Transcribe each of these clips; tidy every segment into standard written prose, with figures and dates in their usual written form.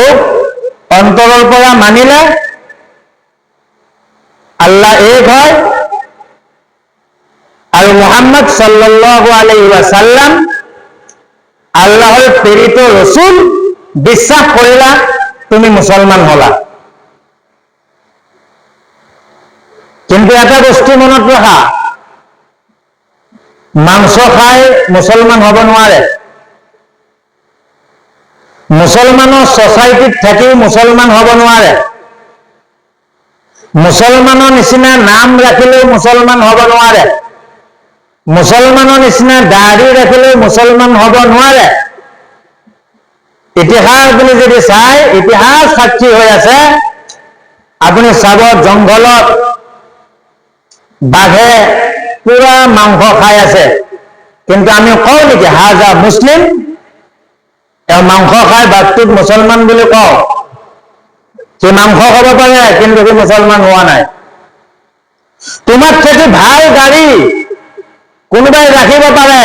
আল্লাহক অন্তৰৰ পৰা মানিলে, আল্লাহ এক হয় আৰু মোহাম্মদ সাল্লাল্লাহু আলাইহি ওয়াসাল্লাম আল্লাহৰ প্ৰেৰিত ৰচুল বিশ্বাস কৰিলা, তুমি মুছলমান হলা। কিন্তু এটা বস্তু মনত ৰাখা, মাংস খাই মুছলমান হ'ব নোৱাৰে। মুছলমানৰ ছচাইটিত থাকিও মুছলমান হ'ব নোৱাৰে। মুছলমানৰ নিচিনা নাম ৰাখিলেও মুছলমান হ'ব নোৱাৰে। মুছলমানৰ নিচিনা দাড়ি ৰাখিলেও মুছলমান হ'ব নোৱাৰে। ইতিহাস আপুনি যদি চাই, ইতিহাস সাক্ষী হৈ আছে। আপুনি চাব, জংঘলত বাঘে পুৰা মাংস খাই আছে, কিন্তু আমি কওঁ নেকি হাজা মুছলিম? তেওঁ মাংস খাই বাঘটোক মুছলমান বুলি কওঁ? সি মাংস খাব পাৰে, কিন্তু সি মুছলমান হোৱা নাই। তোমাক থাকি ভাল গাড়ী কোনোবাই ৰাখিব পাৰে,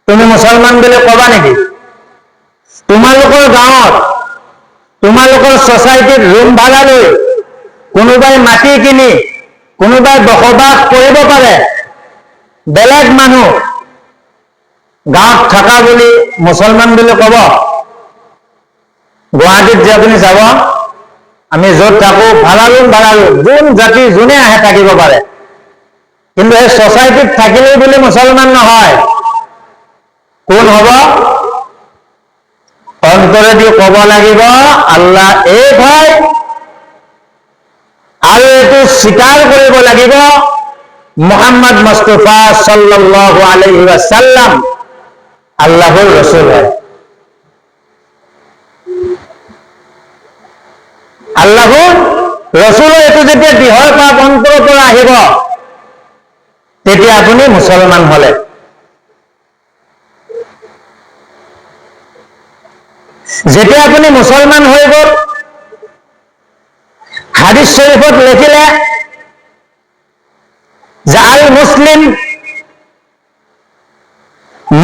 তুমি মুছলমান বুলি কবা নেকি? তোমালোকৰ গাঁৱত, তোমালোকৰ ছচাইটিত ৰুম ভাড়া লৈ কোনোবাই মাটি কিনি কোনোবাই বসবাস কৰিব পাৰে, বেলেগ মানুহ গাঁৱত থকা বুলি মুছলমান বুলি কব? গুৱাহাটীত যে আপুনি যাব, আমি য'ত থাকো ভাড়া ৰুম, ভাড়া ৰুম, যোন জাতি যোনে আহে থাকিব পাৰে, কিন্তু এই ছচাইটিত থাকিলেই বুলি মুছলমান নহয়। কোন হব? অন্তৰেদি কব লাগিব আল্লাহ এক হয় আৰু এইটো স্বীকাৰ কৰিব লাগিব মোহাম্মদ মুস্তফা সাল্লাল্লাহু আলাইহি ওয়াসাল্লাম আল্লাহৰ ৰচুল হয়। আল্লাহৰ ৰচুলৰ এইটো যেতিয়া দৃঢ় পাপ অন্তৰৰ পৰা আহিব, তেতিয়া আপুনি মুছলমান হলে। যেতিয়া আপুনি মুছলমান হৈ গ'ল, হাদিস শৰীফত লিখিলে যে আল মুছলিম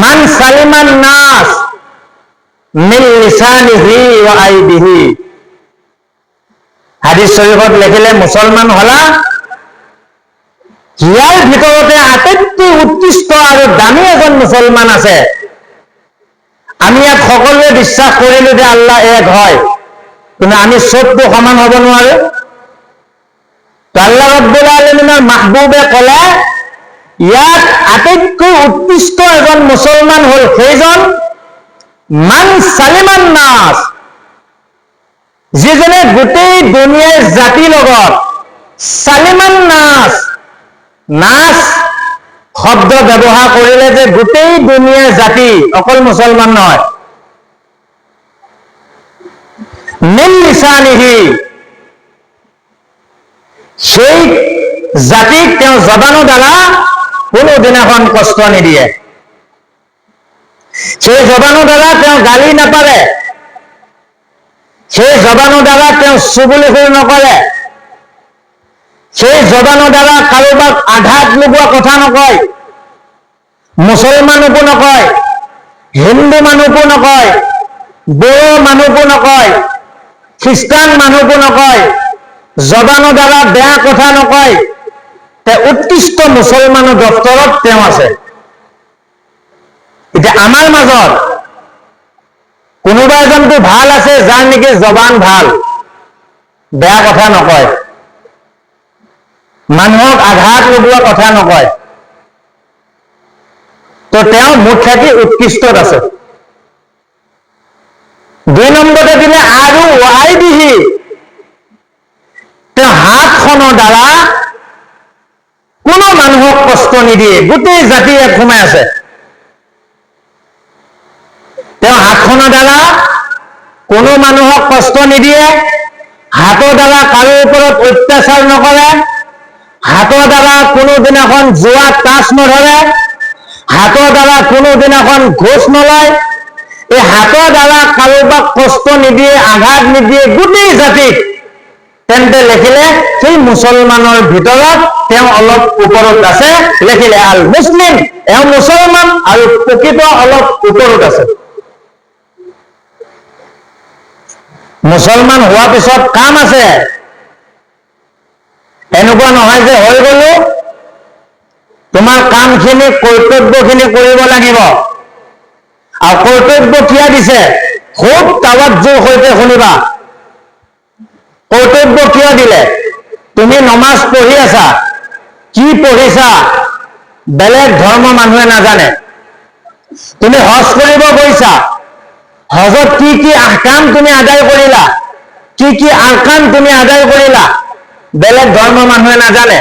মান সালিমান নাস মিন লিসানিহি ওয়া আইদিহি। হাদিস শৰীফত লিখিলে মুছলমান হলা, ইয়াৰ ভিতৰতে আটাইতকৈ উৎকৃষ্ট আৰু দামী এজন মুছলমান আছে। আমি ইয়াত সকলোৱে বিশ্বাস কৰিলো যে আল্লাহ এক হয়, কিন্তু আমি চবটো সমান হ'ব নোৱাৰো। আল্লাহ ৰব্বুল আলমিনৰ মাহবুবে ক'লে, ইয়াত আটাইতকৈ উৎকৃষ্ট এজন মুছলমান হ'ল সেইজন মান সালিমান নাচ, যিজনে গোটেই দুনিয়াৰ জাতিৰ লগত সালিমান নাচ, নাচ শব্দ ব্যৱহাৰ কৰিলে যে গোটেই দুনিয়াৰ জাতি, অকল মুছলমান নহয়, মিন লিছানিহি, সেই জাতিক তেওঁ জবানৰ দ্বাৰা কোনো দিনাখন কষ্ট নিদিয়ে, সেই জবানৰ দ্বাৰা তেওঁ গালি নাপাৰে, সেই জবানৰ দ্বাৰা তেওঁ চুবুলিখোৰ নকৰে, সেই জবানৰ দ্বাৰা কাৰোবাক আঘাত লগোৱা কথা নকয়, মুছলমানকো নকয়, হিন্দু মানুহকো নকয়, বড়ো মানুহকো নকয়, খ্ৰীষ্টান মানুহকো নকয়, জবানৰ দ্বাৰা বেয়া কথা নকয়। তে উৎকৃষ্ট মুছলমানৰ দফতৰত তেওঁ আছে। এতিয়া আমাৰ মাজত কোনোবা এজনটো ভাল আছে, যাৰ নেকি জবান ভাল, বেয়া কথা নকয়, মানুহক আঘাত লগোৱা কথা নকয়, তো তেওঁ মুঠ থাকি উৎকৃষ্টত আছে। দুই নম্বৰতে দিলে আৰু ৱাইদিহি, তেওঁ হাতখনৰ দ্বাৰা কোনো মানুহক কষ্ট নিদিয়ে, গোটেই জাতি ইয়াত সোমাই আছে। তেওঁ হাতখনৰ দ্বাৰা কোনো মানুহক কষ্ট নিদিয়ে, হাতৰ দ্বাৰা কাৰো ওপৰত অত্যাচাৰ নকৰে, হাতৰ দ্বাৰা কোনো দিনাখন জোৱা তাচ নধৰে, হাতৰ দ্বাৰা কোনো দিনাখন ঘোচ নলয়, এই হাতৰ দ্বাৰা কাৰোবাক কষ্ট নিদিয়ে, আঘাত নিদিয়ে গোটেই জাতিক, তেন্তে লিখিলে সেই মুছলমানৰ ভিতৰত তেওঁ অলপ ওপৰত আছে। লিখিলে আল মুছলিম, এওঁ মুছলমান আৰু প্ৰকৃত অলপ ওপৰত আছে। মুছলমান হোৱাৰ পিছত কাম আছে। এনেকুৱা নহয় যে হৈ গলো। তোমাৰ কামখিনি, কৰ্তব্যখিনি কৰিব লাগিব। আৰু কৰ্তব্য কিয় দিছে, খুব তাৱাজ্জুৰ সৈতে শুনিবা। কৰ্তব্য কিয় দিলে? তুমি নমাজ পঢ়ি আছা, কি পঢ়িছা বেলেগ ধৰ্ম মানুহে নাজানে। তুমি হজ কৰিব গৈছা, হজত কি কি আহকাম তুমি আদায় কৰিলা, কি কি আৰকান তুমি আদায় কৰিলা, বেলেগ ধৰ্ম মানুহে নাজানে।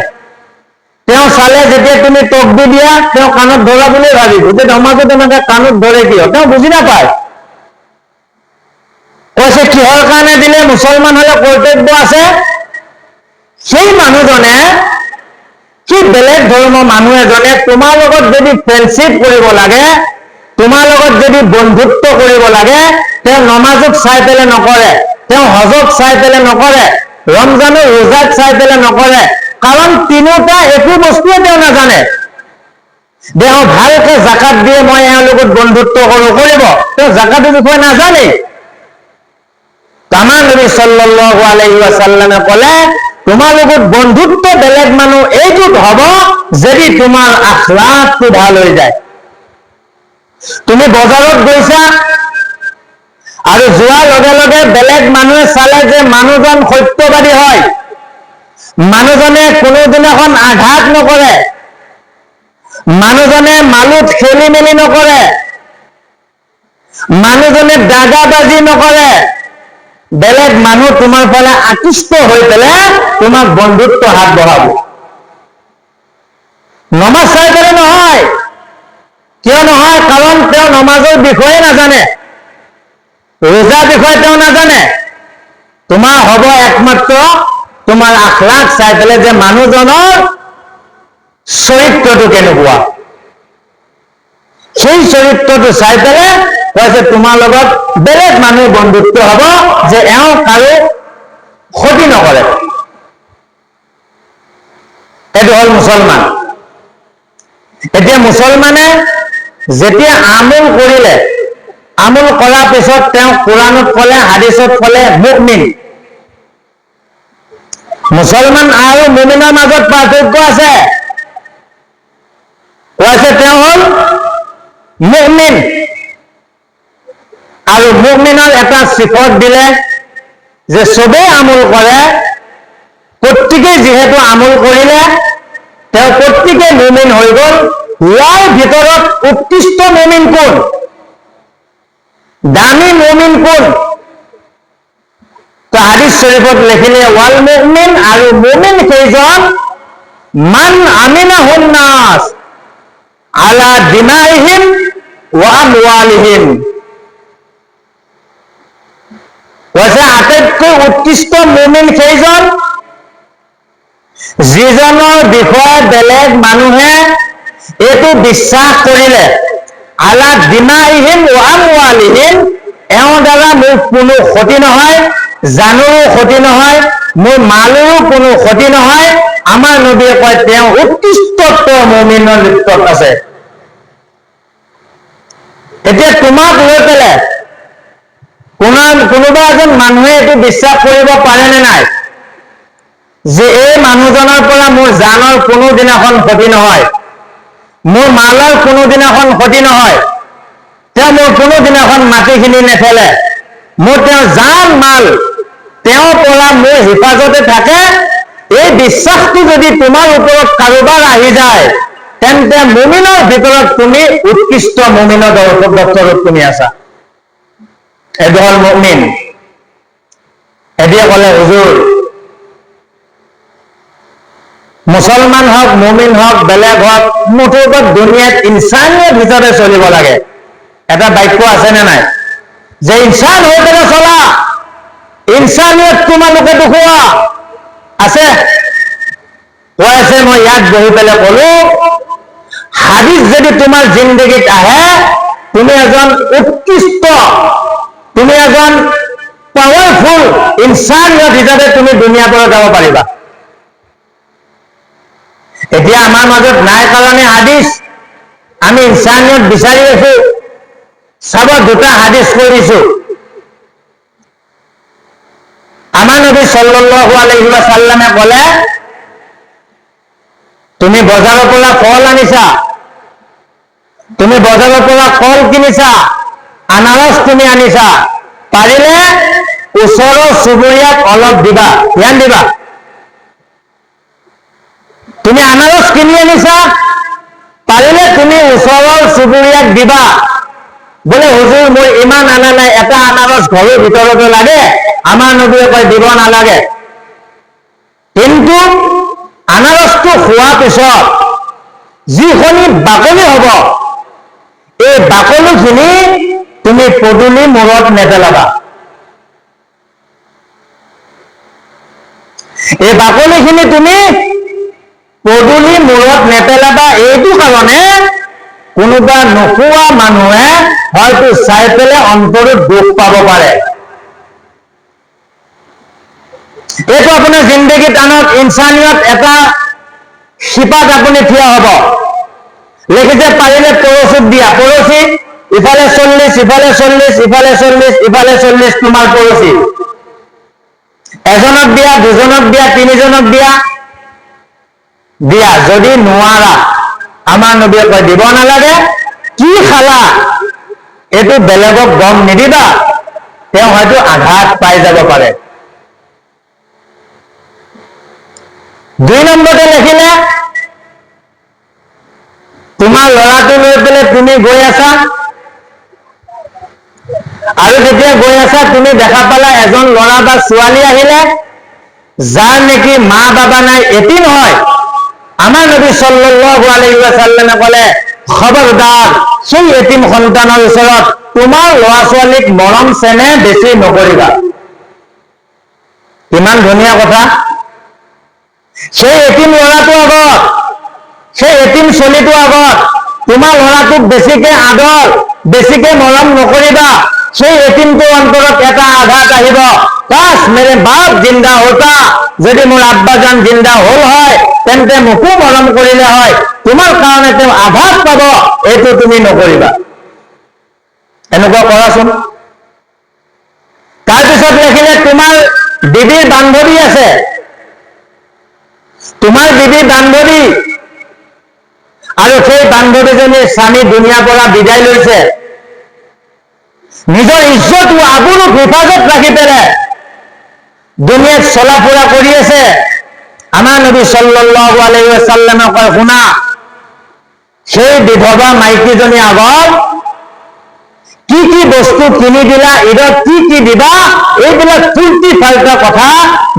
তেওঁ চালে, যেতিয়া তুমি তকবিৰ দিয়া, তেওঁ কাণত ধৰা বুলিয়ে ভাবিব যে নমাজত এনেকে কাণত ধৰে কিয়? তেওঁ বুজি নাপায়। কৈছে, কিহৰ কাৰণে দিলে? মুছলমান হলে কৰ্তব্য আছে। সেই মানুহজনে কি, বেলেগ ধৰ্মৰ মানুহ এজনে তোমাৰ লগত যদি ফ্ৰেণ্ডশ্বিপ কৰিব লাগে, তোমাৰ লগত যদি বন্ধুত্ব কৰিব লাগে, তেওঁ নমাজক চাই পেলাই নকৰে, তেওঁ হজক চাই পেলাই নকৰে, ৰমজানৰ ৰোজাক চাই পেলাই নকৰে। কাৰণ তিনিওটা একো বস্তুৱে তেওঁ নাজানে। তেওঁ ভালকে জাকাত দিয়ে, মই এওঁৰ লগত বন্ধুত্ব কৰো, কৰিব। তেওঁ জাকাতৰ বিষয়ে নাজানেই। আমাৰ নবী সাল্লাল্লাহু আলাইহি ওয়াসাল্লামে ক'লে, তোমাৰ লগত বন্ধুত্ব বেলেগ মানুহ এইটোত হ'ব যদি তোমাৰ আখলাকটো ভাল হৈ যায়। তুমি বজাৰত গৈছা আৰু যোৱাৰ লগে লগে বেলেগ মানুহে চালে যে মানুহজন সত্যবাদী হয়, মানুহজনে কোনোদিনাখন আঘাত নকৰে, মানুহজনে মালত খেলি মেলি নকৰে, মানুহজনে দাগাবাজি নকৰে, বেলেগ মানুহ তোমাৰ ফালে আকৃষ্ট হৈ পেলাই তোমাক বন্ধুত্ব হাত বঢ়াব। নমাজ চাই পেলাই নহয়। কিয় নহয়? কাৰণ তেওঁ নমাজৰ বিষয়ে নাজানে, ৰোজা বিষয়ে তেওঁ নাজানে। তোমাৰ হ'ব একমাত্ৰ তোমাৰ আখলাক চাই পেলাই যে মানুহজনৰ চৰিত্ৰটো কেনেকুৱা। সেই চৰিত্ৰটো চাই পেলাই কৈছে, তোমাৰ লগত বেলেগ মানুহ বন্ধুত্ব হ'ব যে এওঁ কাৰো ক্ষতি নকৰে। এইটো হ'ল মুছলমান। এতিয়া মুছলমানে যেতিয়া আমোল কৰিলে, আমোল কৰাৰ পিছত তেওঁ কোৰাণত ক'লে, হাদিছত ক'লে মুমিন। মুছলমান আৰু মুমিনৰ মাজত পাৰ্থক্য আছে। কৈছে, তেওঁ হ'ল মুমিন। আৰু মুমিনৰ এটা চিফত দিলে যে চবেই আমোল কৰে, প্ৰত্যেকেই যিহেতু আমোল কৰিলে, তেওঁ প্ৰত্যেকে মুমিন হৈ গ'ল। ইয়াৰ ভিতৰত উৎকৃষ্ট মুমিন কোন? দামী মুমিন কোন? তো হাদিস শৰীফত লিখিলে, ওয়াল মুমিন, আৰু মুমিন সেইজন, মান আমিনাহুন নাস আলা দিমাইহিম ওয়া আমৱালিহিম। কৈছে, আটাইতকৈ উৎকৃষ্ট মুমিন সেইজন যিজনৰ বিষয়ে বেলেগ মানুহে এইটো বিশ্বাস কৰিলে, আলা দিমাইহিম ওয়া আমৱালিহিম, এওঁৰ দ্বাৰা মোৰ কোনো ক্ষতি নহয়, জানৰো ক্ষতি নহয়, মোৰ মালৰো কোনো ক্ষতি নহয়। আমাৰ নবীয়ে কয়, তেওঁ উৎকৃষ্টত্ব মুমিনৰ লিষ্টত আছে। এতিয়া তোমাক লৈ পেলাই কোনোবা এজন মানুহে এইটো বিশ্বাস কৰিব পাৰে নে নাই যে এই মানুহজনৰ পৰা মোৰ জানৰ কোনো দিনাখন ক্ষতি নহয়, মোৰ মালৰ কোনো দিনাখন ক্ষতি নহয়, তেওঁ মোৰ কোনো দিনাখন মাটিখিনি নেফেলে, মোৰ তেওঁ জান মাল তেওঁৰ পৰা মোৰ হিফাজতে থাকে? এই বিশ্বাসটো যদি তোমাৰ ওপৰত কাৰোবাৰ আহি যায়, তেন্তে মুমিনৰ ভিতৰত তুমি উৎকৃষ্ট মুমিনৰ দপ্তৰত তুমি আছা। এইটো হ'ল মুমিন। এতিয়া ক'লে, হুজুৰ, মুছলমান হওক, মুমিন হওক, বেলেগ হওক, মুঠৰ ওপৰত দুনিয়াত ইনচানিয়ত হিচাপে চলিব লাগে। এটা বাক্য আছে নে নাই যে ইনচান হৈ পেলাই চলা, ইনচানিয়ত তোমালোকে দেখুওৱা আছে? কৈ আছে, মই ইয়াত বহি পেলাই কলো, হাদিস যদি তোমাৰ জিন্দগীত আহে, তুমি এজন উৎকৃষ্ট, তুমি এজন পাৱাৰফুল ইনচানিয়ত হিচাপে তুমি দুনিয়াৰ পৰা যাব পাৰিবা। এতিয়া আমাৰ মাজত নাই কাৰণে হাদিস, আমি ইনচানিয়ত বিচাৰি আছো। চাব, দুটা হাদিস কৈ দিছো। আমাৰ নবী সাল্লাল্লাহু আলাইহি ওয়াসাল্লামে ক'লে, তুমি বজাৰৰ পৰা কল আনিছা, তুমি বজাৰৰ পৰা কল কিনিছা, আনাৰস তুমি আনিছা, পাৰিলে ওচৰৰ চুবুৰীয়াক অলপ দিবা। ধ্যান দিবা, তুমি আনাৰস কিনি আনিছা, পাৰিলে তুমি ওচৰৰ চুবুৰীয়াক দিবা। বোলে হুজুৰ, মোৰ ইমান আনা নাই, এটা আনাৰস ঘৰৰ ভিতৰতে লাগে। আমাৰ নবীয়ে কয়, দিব নালাগে, কিন্তু আনাৰসটো খোৱাৰ পিছত যিখিনি বাকলি হ'ব, এই বাকলিখিনি তুমি পদূলি মূৰত নেপেলাবা। এই বাকলিখিনি তুমি পদূলি মূৰত নেপেলাবা। এইটো কাৰণে কোনোবা নোখোৱা মানুহে হয়তো চাই পেলাই অন্তৰত দুখ পাব পাৰে। এইটো আপোনাৰ জিন্দগীত আনক, ইনচানিয়ত এটা শিপাত আপুনি থিয় হ'ব। লিখিছে, পাৰিলে পৰচুক দিয়া। পৰচি ইফালে 40, ইফালে 40, ইফালে 40, ইফালে 40, তোমাৰ পৰচি। এজনক দিয়া, দুজনক দিয়া, তিনিজনক দিয়া, দিয়া। যদি নোৱাৰা, আমাৰ নবীয়ে কয়, দিব নালাগে। কি খালা এইটো বেলেগক গম নিদিবা, তেওঁ হয়তো আঘাত পাই যাব পাৰে। 2 নম্বৰতে লিখিলে, তোমাৰ ল'ৰাটো লৈ পেলাই তুমি গৈ আছা, আৰু যেতিয়া গৈ আছা তুমি দেখা পালা এজন ল'ৰা বা ছোৱালী আহিলে, যাৰ নেকি মা বাবা নাই, এতিম হয়। আমাৰ নবী সাল্লাল্লাহু আলাইহি ওয়াসাল্লামে ক'লে, খবৰদাৰ, সেই এতিম সন্তানৰ ওচৰত তোমাৰ ল'ৰা ছোৱালীক মৰম চেনেহ বেছি নকৰিবা। কিমান ধুনীয়া কথা। সেই এতিম ল'ৰাটোৰ আগত, সেই এতিম ছোৱালীটোৰ আগত তোমাৰ ল'ৰাটোক বেছিকে আদৰ, বেছিকে মৰম নকৰিবা। সেই এতিমটোৰ অন্তৰত এটা আঘাত আহিব, কাশ মেৰে বাপ জিন্দা হোতা, যদি মোৰ আব্বাজান জিন্দা হ'ল হয় তেন্তে মোকো মৰম কৰিলে হয়, তোমাৰ কাৰণে তেওঁ আঘাত পাব, এইটো তুমি নকৰিবা। এনেকুৱা কৰাচোন। তাৰপিছত লিখিলে, তোমাৰ বিবিৰ বান্ধৱী আছে, তোমাৰ বিবিৰ বান্ধৱী, আৰু সেই বান্ধৱীজনীৰ স্বামী দুনিয়াৰ পৰা বিদায় লৈছে, নিজৰ ইজ্জত আবৰুক হেফাজত ৰাখি পেলাই দুনিয়াত চলা ফুৰা কৰি আছে। আমাৰ নবী সাল্লাল্লাহু আলাইহি ওয়াসাল্লামে কয়, শুনা, সেই বিধৱা মাইকীজনী আগত কি কি বস্তু কিনি দিলা, ঈদত কি কি দিবা, এইবিলাক ফূৰ্তি ফাৰ্তা কথা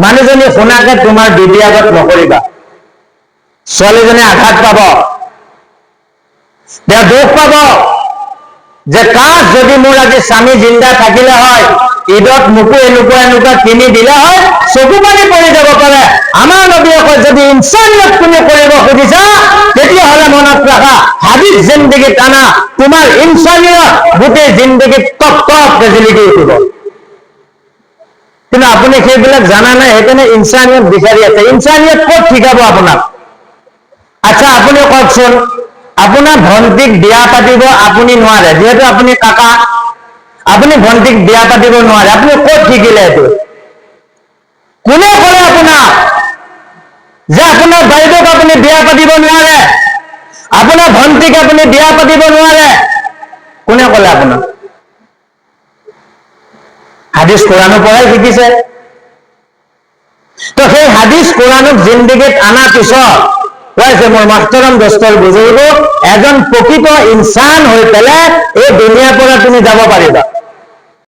মানুহজনী শুনাকে তোমাৰ বিবি আগত নকৰিবা। ছোৱালীজনী আঘাত পাব, তেওঁ দুখ পাব যে কাশ যদি মোৰ আজি স্বামী জিন্দা থাকিলে হয়, ঈদত মোকো এনেকুৱা এনেকুৱা কিনি দিলে হয়, চকু পানী পৰি যাব পাৰে। আমাৰ নবীয়ে কয়, যদি ইনচানিয়ত তুমি কৰিব খুজিছা, তেতিয়াহ'লে মনত ৰাখা, হাদিছ জিন্দগীত আনা, তোমাৰ ইনচানিয়ত গোটেই জিন্দগীত টপ টপ জিলিকি উঠিব। কিন্তু আপুনি সেইবিলাক জানা নাই, সেইকাৰণে ইনচানিয়ত বিচাৰি আছে। ইনচানিয়ত ক'ত শিকাব আপোনাক? আচ্ছা, আপুনি কওকচোন, আপোনাৰ ভন্টিক বিয়া পাতিব আপুনি নোৱাৰে, যিহেতু আপুনি কাকা, আপুনি ভন্টিক বিয়া পাতিব নোৱাৰে, আপুনি ক'ত শিকিলে এইটো? কোনে ক'লে আপোনাক যে আপোনাৰ বাইদেউক আপুনি বিয়া পাতিব নোৱাৰে, আপোনাৰ ভন্টিক আপুনি বিয়া পাতিব নোৱাৰে? কোনে ক'লে আপোনাক? হাদিছ কোৰাণৰ পৰাই শিকিছে। তো সেই হাদিছ কোৰাণক জিন্দগীত অনাৰ পিছত কৈছে, মোৰ মহতৰম দোস্তৰ বুজুৰ্গ, এজন প্ৰকৃত ইনচান হৈ পেলাই এই দুনিয়াৰ পৰা তুমি যাব পাৰিবা।